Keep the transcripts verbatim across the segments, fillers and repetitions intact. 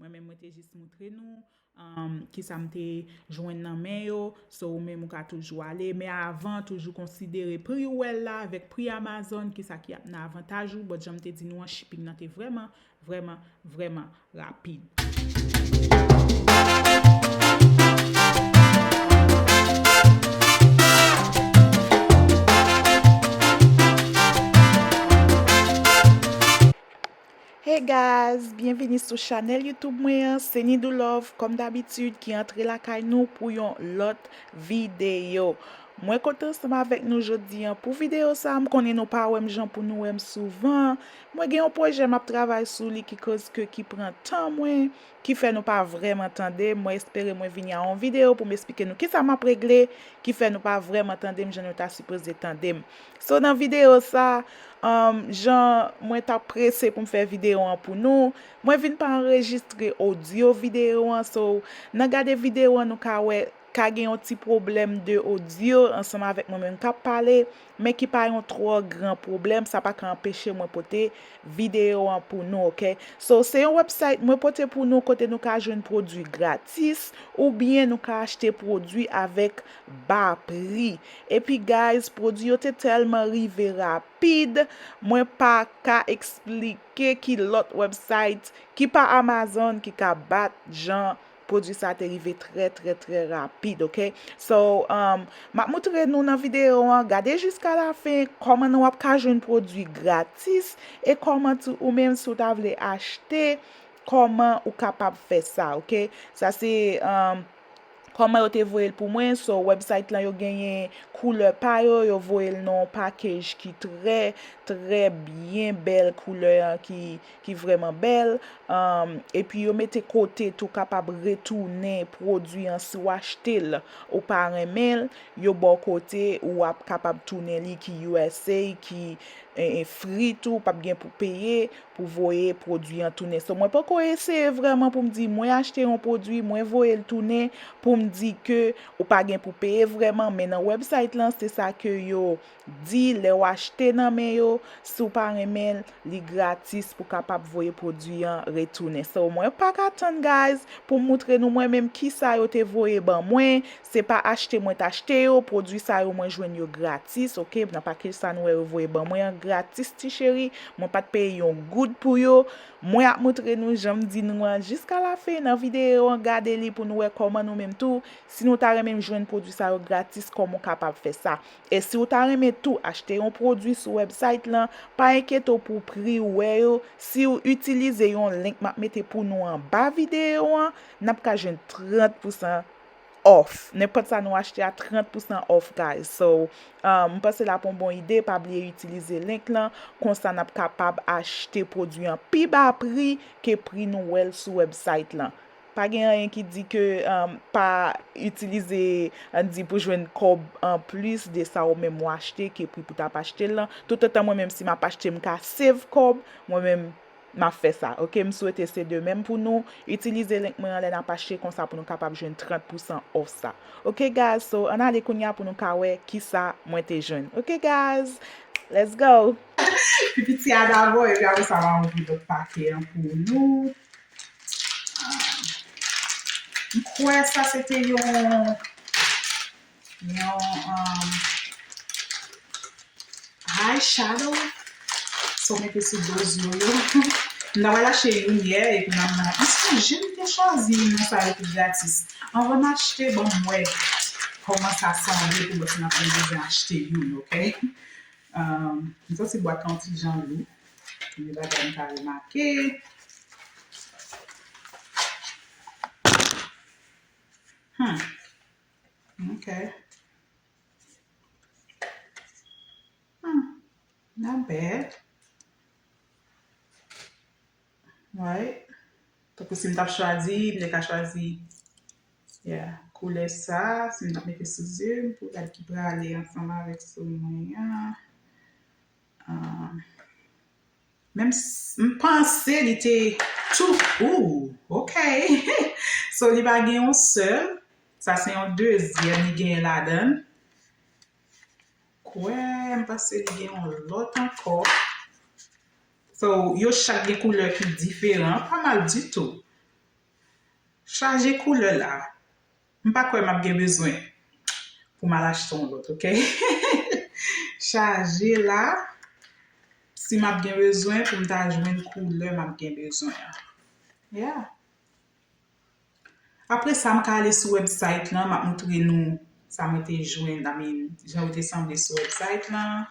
Mwen menm, mwen te jis moutre nou, um, kisa m te jwenn nan men yo. So, ou menm, ou ka toujou ale. Men avan, toujou konsidere pri ou wè l la avèk pri Amazon, kisa ki ap nan avantaj ou. But jan m te di nou an, shipping nan te vrèman, vrèman, vrèman rapid. Hey guys, byenvini sou chanèl YouTube mwen an, se Nidou Love, kòm dabitid, ki antre lakay nou pou yon lòt videyo. Mwen kontan ansanm avèk nou jodi an pou videyo sa. M konnen nou pa wè m jan pou nou wè m souvan. Mwen gen yon pwojè m ap travay sou li ki koz ke ki pran tan mwen, ki fè nou pa vrèman tande m. Mwen espere mwen vini a yon videyo pou m esplike nou kisa m ap regle, ki fè nou pa vrèman tande m jan nou ta sipoze tande m. So, nan videyo sa, um, jan mwen t ap prese pou m fè videyo an pou nou, mwen vin pa anrejistre odyo videyo an. So, nan gade videyo an, nou ka wè ka gen yon ti pwoblèm de odyo ansanm avèk mwen menm k ap pale, men ki pa yon twò gran pwoblèm, sa pa ka anpeche mwen pote videyo an pou nou, oke? So, se yon website mwen pote pou nou kote nou ka jwenn pwodui gratis oubyen nou ka achte pwodui avèk ba pri. Epi, guys, pwodui yo te tèlman rive rapid, mwen pa ka eksplike ki lòt website ki pa Amazon ki ka bat jan pwodui sa te rive trè, trè, trè rapid, oke? So, um, m ap moutre nou nan videyo an, gade jiska lafen, kòman nou ap ka jwenn pwodui gratis, e kòman tou ou menm si w ta vle achte, kòman ou kapab fè sa, oke? Sa se, um, kòman yo te voye l pou mwen. So, website lan yo genyen koulè pa yo, yo voye l nan yon package ki trè, trè byen bèl, koulè an ki, ki vrèman bèl. Um, epi yo mete kote tou kapab retounen pwodui an si w achte l, ou pa renmen l, yo ba w kote ou ap kapab tounen li ki U S A, ki, e, e, free tou, p ap gen pou peye pou voye pwodui an tounen. So, mwen poko eseye vrèman pou m di mwen achte yon pwodui, mwen voye l tounen, pou m di ke ou pa gen pou peye vrèman, men nan website lan, se sa ke yo di, lè w achte nan men yo, si w pa renmen l, li gratis pou kapab voye pwodui an retounen. So, mwen pa ka tann, guys, pou m moutre nou mwen menm kisa yo te voye ban mwen. Se pa achte mwen t achte yo, pwodui sa yo mwen jwenn yo gratis, oke? Nan package sa nou wè yo voye ban mwen an gratis, ti cheri. Mwen pa t peye yon goud pou yo. Mwen ap moutre nou jan m di nou an jiska lafen nan videyo an. Gade li pou nou wè kòman nou menm tou, si nou ta renmen jwenn pwodui sa yo gratis, kòman w kapab fè sa. E si w ta renmen tou achte yon pwodui sou website lan, pa enkyete w pou pri ou wè yo. Si w itilize yon link m ap mete pou nou anba videyo an, n ap ka jwenn trant pousan off. Nenpòt sa nou achte a, trant pousan off, guys. So, um, m panse l ap yon bon ide. Pa bliye itilize link lan. Konsa, n ap kapab achte pwodui an pi ba pri ke pri nou wè l sou website lan. Pa gen anyen ki di ke, um, pa itilize, ann di, pou jwenn kòb anplis de sa ou menm ou achte ke pri pou t ap achte l lan. Toutotan mwen menm si m ap achte, m ka save kòb, mwen menm m ap fè sa, oke? M swete se de menm pou nou. Itilize link mwen an lè n ap achte konsa pou nou kapab jwenn trant pousan off sa. Oke, guys? So, ann ale kounye a pou nou ka wè kisa mwen te jwenn. Oke, guys? Let's go! Pi piti a dabò, epi apre sa, m a ouvri lòt pake an pou nou. Ah, m kwè sa se te yon, yon, um, eyeshadow. So, mete sou do zye w yo. M ta pral achte youn yè, epi m ap, m sonje m te chwazi youn nan sa yo ki gratis. Anvan m achte, ban m wè kòman sa sanble pou m, paske m ap bezwen achte youn, oke? Um, m santi bwat lan yon ti jan lou. Premye bagay m ka remake. Hmm. Ok. Hmm. Not bad. Right. Tankou si m t ap chwazi, m te ka chwazi, yeah, koulè sa, si m t ap mete sou zye m, pou gad ki prale ansanm avèk sou mwen an. Ah, menm s-, m panse li te tou, ooh, ok. So, li pa gen yon sèl, sa se yon dezyèm li genyen ladan l. Kwè, m panse li gen yon lòt ankò. So, yo chak gen koulè ki diferan, pa mal ditou. Chaje koulè la. M pa kwè m ap gen bezwen pou m al achte yon lòt, ok? Chaje la. Si m ap gen bezwen pou m ta jwenn koulè m ap gen bezwen an. Yeah. Apre sa, m ka ale sou website lan, m ap montre nou sa mwen te jwenn, I mean, jan yo te sanble sou website lan.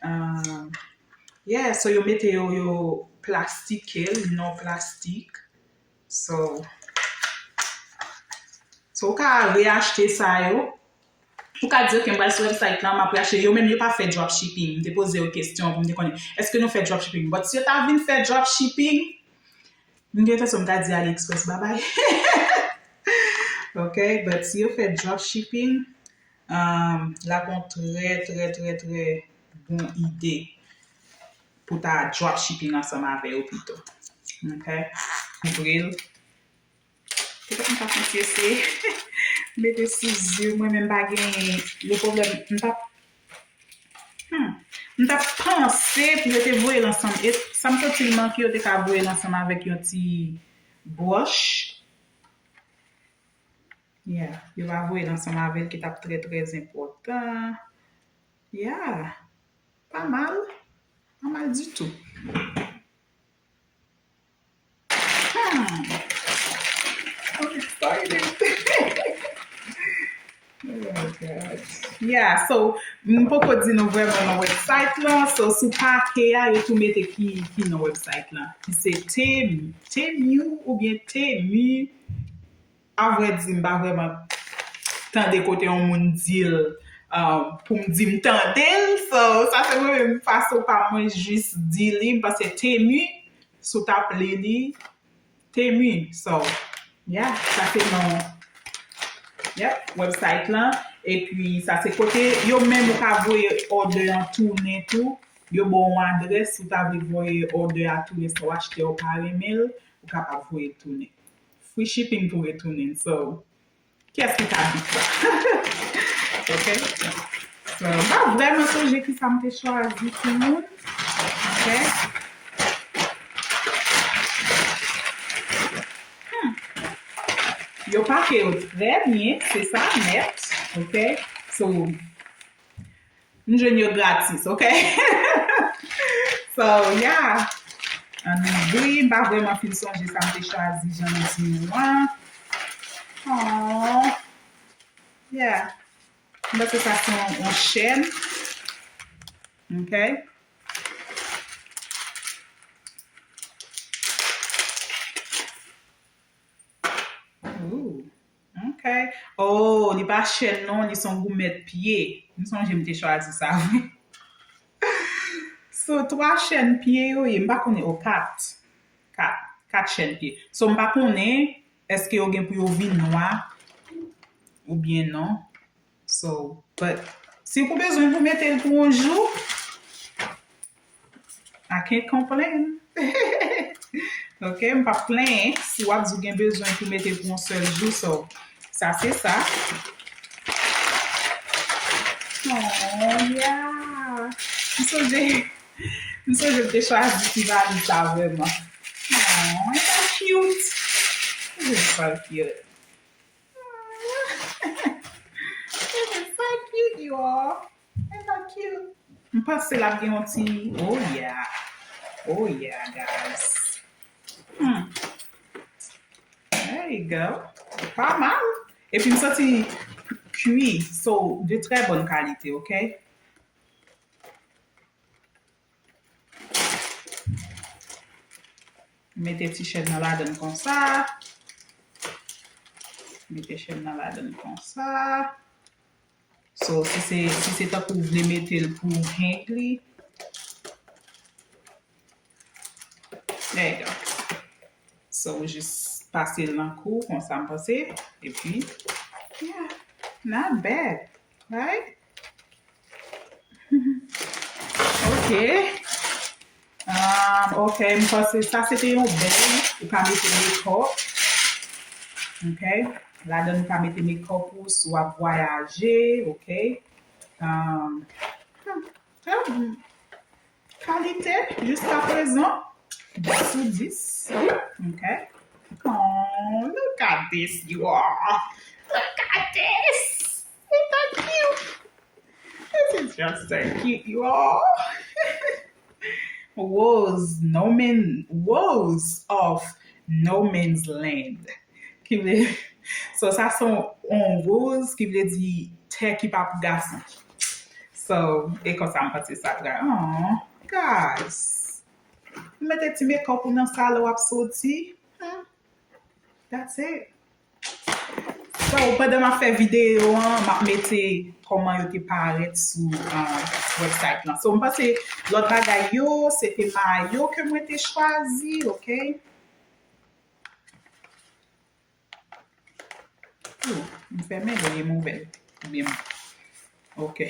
Um, yeah, so yo mete yo, yo plastike l, non plastik. So, so ou ka reachte sa yo. Ou ka di, ok, m pral sou website lan, m ap reachte. Yo menm, yo pa fè dropshipping. M te poze yo kesyon pou m te konnen, èske nou fè dropshipping? But si yo ta vin fè dropshipping, m gen entansyon m ta di AliExpress babay. Ok, but si yo fè dropshipping, um, l ap yon trè, trè, trè, trè bon ide pou ta dropshipping ansanm avè yo pito. Ok? Ouvri l. Petèt m ta konfyese. Mete sou zye mwen, men m pa gen le pwoblèm. M pa Hmm. M t ap panse pou yo te voye l ansanm. E sa m santi l manke, yo te ka voye l ansanm avèk yon ti bwòch. Yeah, yo va voye l ansanm avè l ki t ap trè, trè enpòtan. Yeah, pa mal. Pa mal ditou. Hmm. I'm excited. Oh my God. Yeah, so, m poko di nou vrèman nan website lan. So, sou pake a, yo tou mete ki, ki nan website lan. Ki se Temu, Temu oubyen Temu. Avrèdi, m pa vrèman tande kote yon moun di l, um, pou m di m tande l. So, sa se mwen menm fason pa mwen jis di li. M panse Temu, si w t ap li li, Temu. So, yeah, sa se non, yep, website lan. Epi, sa se kote yo menm ou ka voye order an tounen tou. Yo ba w yon adrès, si w ta vle voye order a tounen, sa w achte a w pa renmen l, ou kapab voye l tounen. Free shipping pou retounen. So, kiyès ki ka beat sa? Ok? So, m pa vrèman sonje kisa m te chwazi pou moun. Ok? Hmm. Yo pake yo trè byen, se sa nèt. Ok? So, m jwenn yo gratis, ok? So, yeah. Ann ouvri, m pa vrèman fin sonje sa m te chwazi, jan m di nou an. Aww. Yeah. M panse sa se yon, yon chèn. Ok? Ooh, ok. Oh, li pa chèn non, li se yon goumèt pye. M sonje m te chwazi sa vre. So, twa chèn pye yo ye, m pa konnen, oh, kat. Kat. Kat chèn pye. So, m pa konnen èske yo gen pou yo vin nwa oubyen non. So, but, si w bezwen pou mete l pou yon jou, I can't complain. Ok, m p ap plenyen si w ap di w gen bezwen pou mete pou yon sèl jou. So, sa se sa. Oh, yeah. M sonje, m sonje m te chwazi ti valiz sa vrèman. Oh, ain't that cute? This is so cute. This is so cute, you all. Ain't that cute? M panse l ap gen yon ti, oh yeah. Oh yeah, guys. Hmm. There you go. Pa mal. Epi m santi kwi, so, de trè bòn kalite, ok? Mete ti chèn nan ladann konsa. Mete chèn nan ladann konsa. So, si se, si se tankou w vle mete l pou w hang li. There you go. So, ou jis pase l nan kou, konsa m panse. Epi, yeah, not bad, right? Ok. Um, ok, m panse sa se te yon bèl, ou ka mete makeup. Ok? Ladan ou ka mete makeup ou, si w ap vwayaje, ok? Um, hmm, trè bon. Kalite, jiska prezan, dis sou dis. Ok? Oh, look This you are. Look at this. Isn't that cute? This is just so cute, you all. Woes, no man, woes of no man's land. Ki vle, so sa se yon, yon woes ki vle di tè ki pa pou gason. So, e konsa m panse sa pral. Oh, guys. Ou mete ti makeup ou nan sa lè w ap soti. Hmm. That's it. So, pandan m ap fè videyo an, m ap mete kòman yo te parèt sou, um, website lan. So, m panse lòt bagay yo, se te mayo ke mwen te chwazi, ok? Oh, m fèmen l, li ouvè. Oubyen m, ok.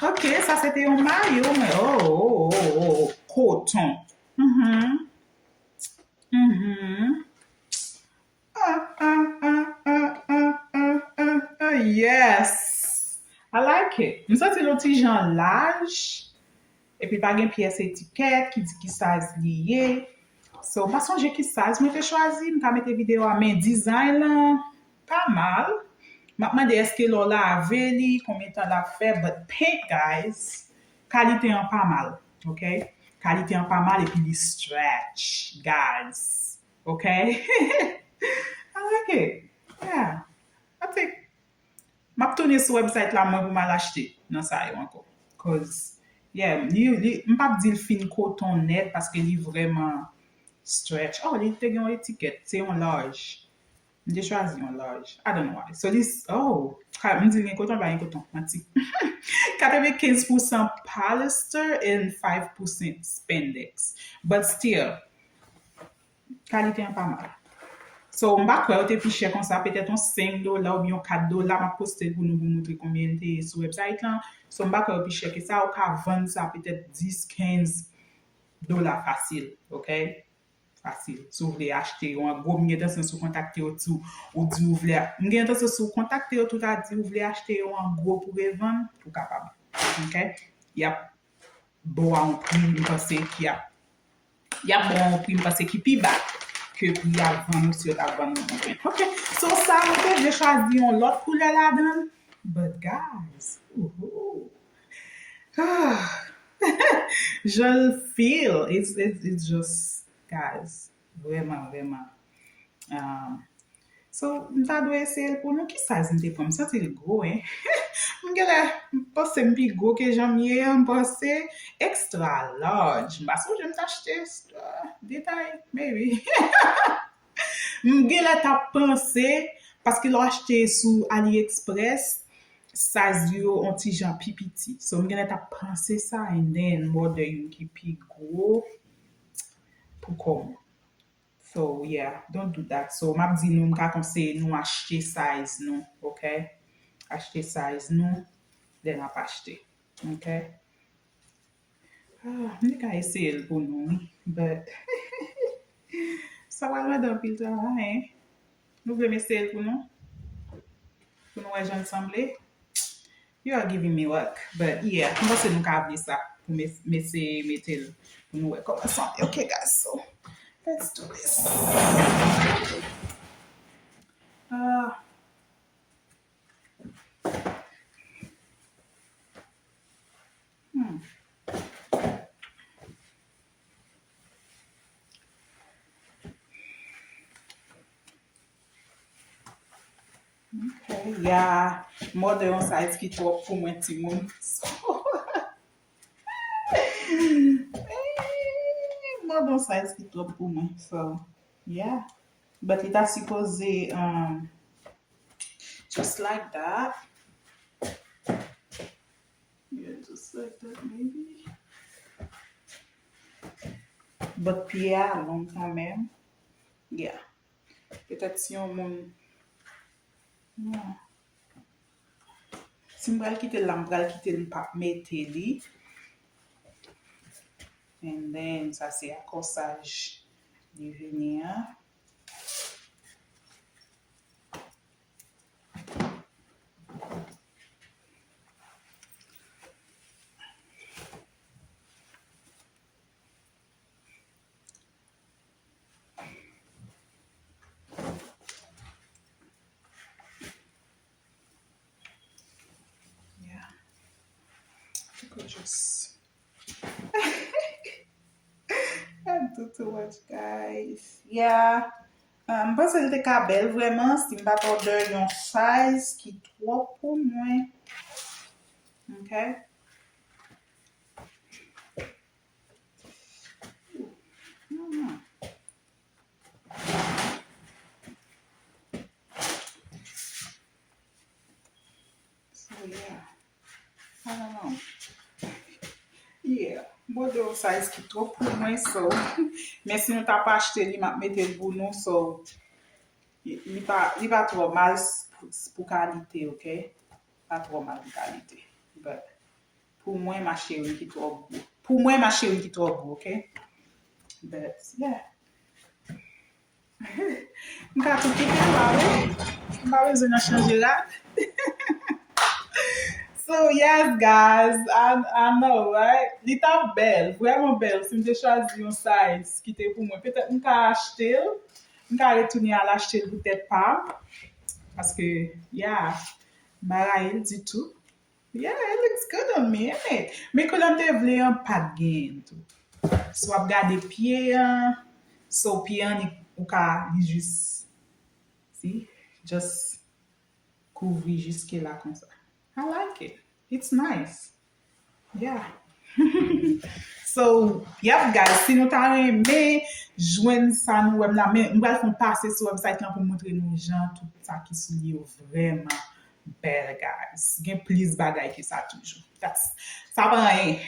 Ok, sa se te yon mayo, mwen. Oh, oh, oh, oh, oh, koton. Mhm. Mhm. Ah, ah, ah, ah, ah, ah, ah, ah, yes. I like it. M santi l yon ti jan laj. Epi pa gen pyès etikèt ki di ki size li ye. So, m pa sonje ki size mwen te chwazi, m ka mete videyo a, men design lan pa mal. M ap mande èske lè w lave li, konbyen tan l ap fè, but paint, guys, kalite an pa mal, ok? Kalite an pa mal, epi li stretch, guys, ok? I like it. Yeah. I think M ap tounen sou website la mwen pou m al achte nan sa yo ankò. Cause, yeah, li, li, m p ap di l fin koton nèt paske li vrèman stretch. Oh, li te gen yon etikèt. Se yon large. M te chwazi yon large. I don't know why. So, li, oh, ka, m di l gen koton, pa gen koton. Manti. Katrevenkenz pousan polyester and five percent spandex. But still, kalite an pa mal. So, m pa kwè yo te pi chè konsa, petèt yon senk dola oubyen yon kat dola, m ap poste l pou nou, pou moutre konbyen l te ye sou website lan. So, m pa kwè yo pi chè ke sa, ou ka vann sa petèt dis, kenz dola fasil, ok? Fasil. Si w vle achte yo an gwo, m gen tansyon si w kontakte yo, si w, ou di ou vle, m gen tansyon si w kontakte yo, tout a di ou vle achte yo an gwo pou revann, ou kapab. Ok? Y ap ba w a yon pri, m panse, ki ap, y ap ba w a yon pri, m panse, ki pi ba ke pri y ap vann ou si yo t ap vann ou an vent. Ok. So, sa, mwen te vle chwazi yon lòt koulè ladan l. But guys, ooh, jan l feel, it's, it's, it's just, guys, vrèman, vrèman. Um, so, m ta dwe eseye l pou nou. Ki size m te pran? M santi l gwo, hein? M genlè, m panse m pi gwo ke jan m ye an, m panse extra large. M pa sonje m t achte, uh, detay, maybe. M genlè t ap panse, paske lè w achte sou AliExpress, size yo on ti jan pi piti. So, m genlè t ap panse sa, and then m order youn ki pi gwo pou kò m. So, yeah, don't do that. So, m ap di nou, m ka konseye nou achte size nou, ok? Achte size nou, lè n ap achte, ok? Ah, m te ka eseye l pou nou, wi, but sa pral mande anpil travay, hein? Nou vle m eseye l pou nou? Pou nou wè jan l sanble? You are giving me work, but yeah, m panse nou ka vle sa pou m es-, m eseye mete l pou nou wè kòman l sanble. Ok, guys, so, let's do this. Ah. Hmm. Ok, yeah. M order yon size ki twòp pou mwen, timoun. So, m order yon size ki twòp pou mwen. So, yeah. But li ta sipoze, um, just like that. Yeah, just like that, maybe. But pye a long kanmenm. Yeah. Petèt si yon moun, yeah. Si m pral kite l la, m pral kite l, m p ap mete li. And then, sa se akòsaj li vini an. Just. I do too much, guys. Yeah. Uh, m panse l te ka bèl vrèman si m pa t order yon size ki twò pou mwen. Ok? Hmm. So, yeah. I don't know. Yeah. Bon, de yon size ki twò pou mwen, so. Men si nou t ap achte li, m ap mete l pou nou, so. Li, li pa, li pa twò mal s-, pou, pou kalite, ok? Pa twò mal pou kalite. But, pou mwen, m achte youn ki twò gwo. Pou mwen, m achte youn ki twò gwo, ok? But, yeah. M ka tou kite l la, wi. M pa bezwen nan chanje rad. So, yes, guys. I, I know, right? Li t ap bèl, vrèman bèl. Si m te chwazi yon size ki te pou mwen, petèt m ka achte l. M ka retounen al achte l pou tèt pa m. Paske, yeah, m pa rayi l ditou. Yeah, it looks good on me, ain't it? Men koulè m te vle an pa t genyen tou. Si w ap gade pye an, so pye an, li, ou ka, li jis, see? Just kouvri jiske la konsa. I like it. It's nice. Yeah. So, yep, guys, si nou ta renmen jwenn sa nou wè m la, men m pral fè yon pase sou website lan pou montre nou jan tout sa ki sou li yo vrèman bèl, guys. Gen plis bagay ke sa toujou. That's, sa pa anyen.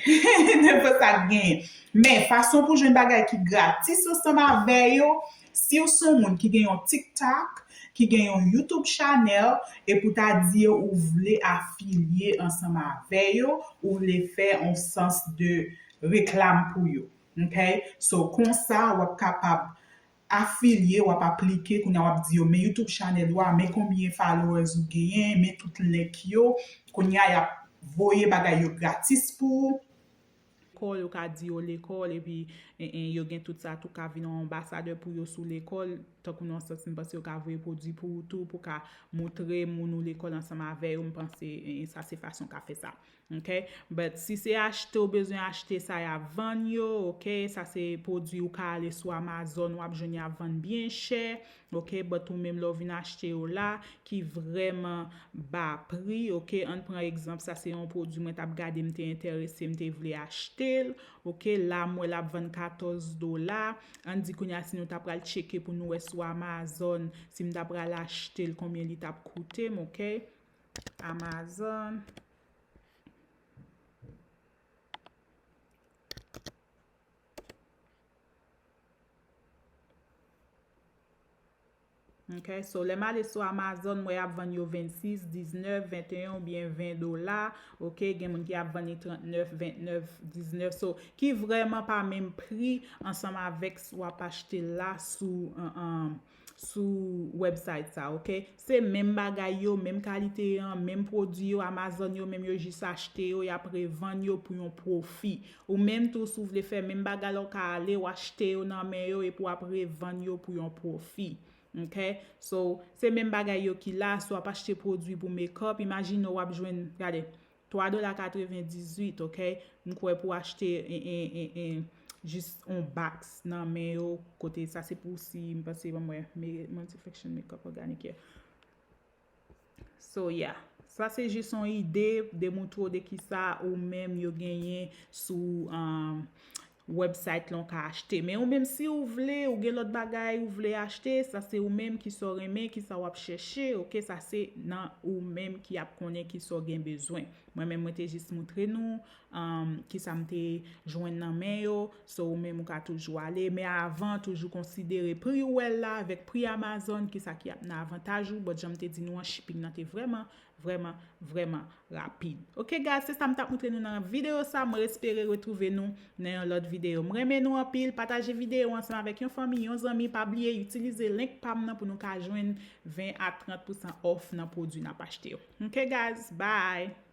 Nenpòt sa k genyen. Men, fason pou jwenn bagay ki gratis ansanm avè yo, si w se yon moun ki gen yon TikTok, ki gen yon YouTube channel, epi w ta di yo ou vle afilye ansanm avè yo, ou vle fè yon sans de reklam pou yo. Ok? So, konsa, w ap kapab afilye, w ap aplike, kounye a w ap di yo, men YouTube channel ou a, men konbyen followers ou genyen, men tout link yo. Kounye a, y ap voye bagay yo gratis pou ou. Lekòl, ou ka di yo lekòl, epi, en, en, yo gen tout sa, tou ka vin yon anbasadè pou yo sou lekòl, tankou nan sans, m panse yo ka voye pwodui pou ou tou, pou ka montre moun ou lekòl ansanm avè yo, m panse, en, en, sa se fason w ka fè sa. Ok? But si se achte ou bezwen achte sa y ap vann yo, ok? Sa se pwodui ou ka ale sou Amazon, w ap jwenn y ap vann byen chè, ok? But ou menm lè w vin achte yo la, ki vrèman ba pri, ok? Ann pran egzanp, sa se yon pwodui mwen t ap gade, m te enterese, m te vle achte l, ok? La, m wè l ap vann katòz dola. Ann di kounye a, si nou ta pral tcheke pou nou wè sou Amazon, si m ta pral achte l, konbyen li t ap koute m, ok? Amazon. Ok, so lè m ale sou Amazon, m wè y ap vann yo vennsis, diznèf, venteyen oubyen ven dola. Ok, gen moun ki ap vann li trannèf, vennèf, diznèf. So, ki vrèman pa menm pri ansanm avèk si w ap achte l la sou, an, an, sou website sa, ok? Se menm bagay yo, menm kalite an, menm pwodui yo, Amazon yo menm yo jis achte yo, y ap revann yo pou yon pwofi. Ou menm tou, si w vle fè menm bagay la, w ka ale, w achte yo nan men yo, epi w ap revann yo pou yon pwofi. Ok? So, se menm bagay yo ki la, si w ap achte pwodui pou make-up, imajine w ap jwenn, gade, twa dola katrevendizuit, ok? M kwè pou achte, en, en, en, en, jis on box nan men yo, kote sa se pou si, m panse, ban m wè, me, Multifunction Makeup Organic, yeah. So, yeah. Sa se jis yon ide, demoutre w de kisa ou menm yo genyen sou, um, website lan w ka achte. Men ou menm, si ou vle, ou gen lòt bagay ou vle achte, sa se ou menm kisa w renmen, kisa w ap chèche, ok? Sa se nan ou menm ki ap konnen kisa w gen bezwen. Mwen menm, mwen te jis moutre nou, um, kisa m te jwenn nan men yo. So, ou menm, ou ka toujou ale. Men avan, toujou konsidere pri ou wè l la avèk pri Amazon, kisa ki ap nan avantaj ou. But jan m te di nou an, shipping nan te vrèman, vrèman, vrèman rapid. Ok, guys, se sa m t ap moutre nou nan videyo sa. Mwen espere retwouve nou nan yon lòt videyo. M renmen nou anpil. Pataje videyo ansanm avèk yon fanmi, yon zanmi. Pa bliye itilize link pa m nan pou nou ka jwenn ven a trant pousan off nan pwodui n ap achte yo. Ok, guys, bye!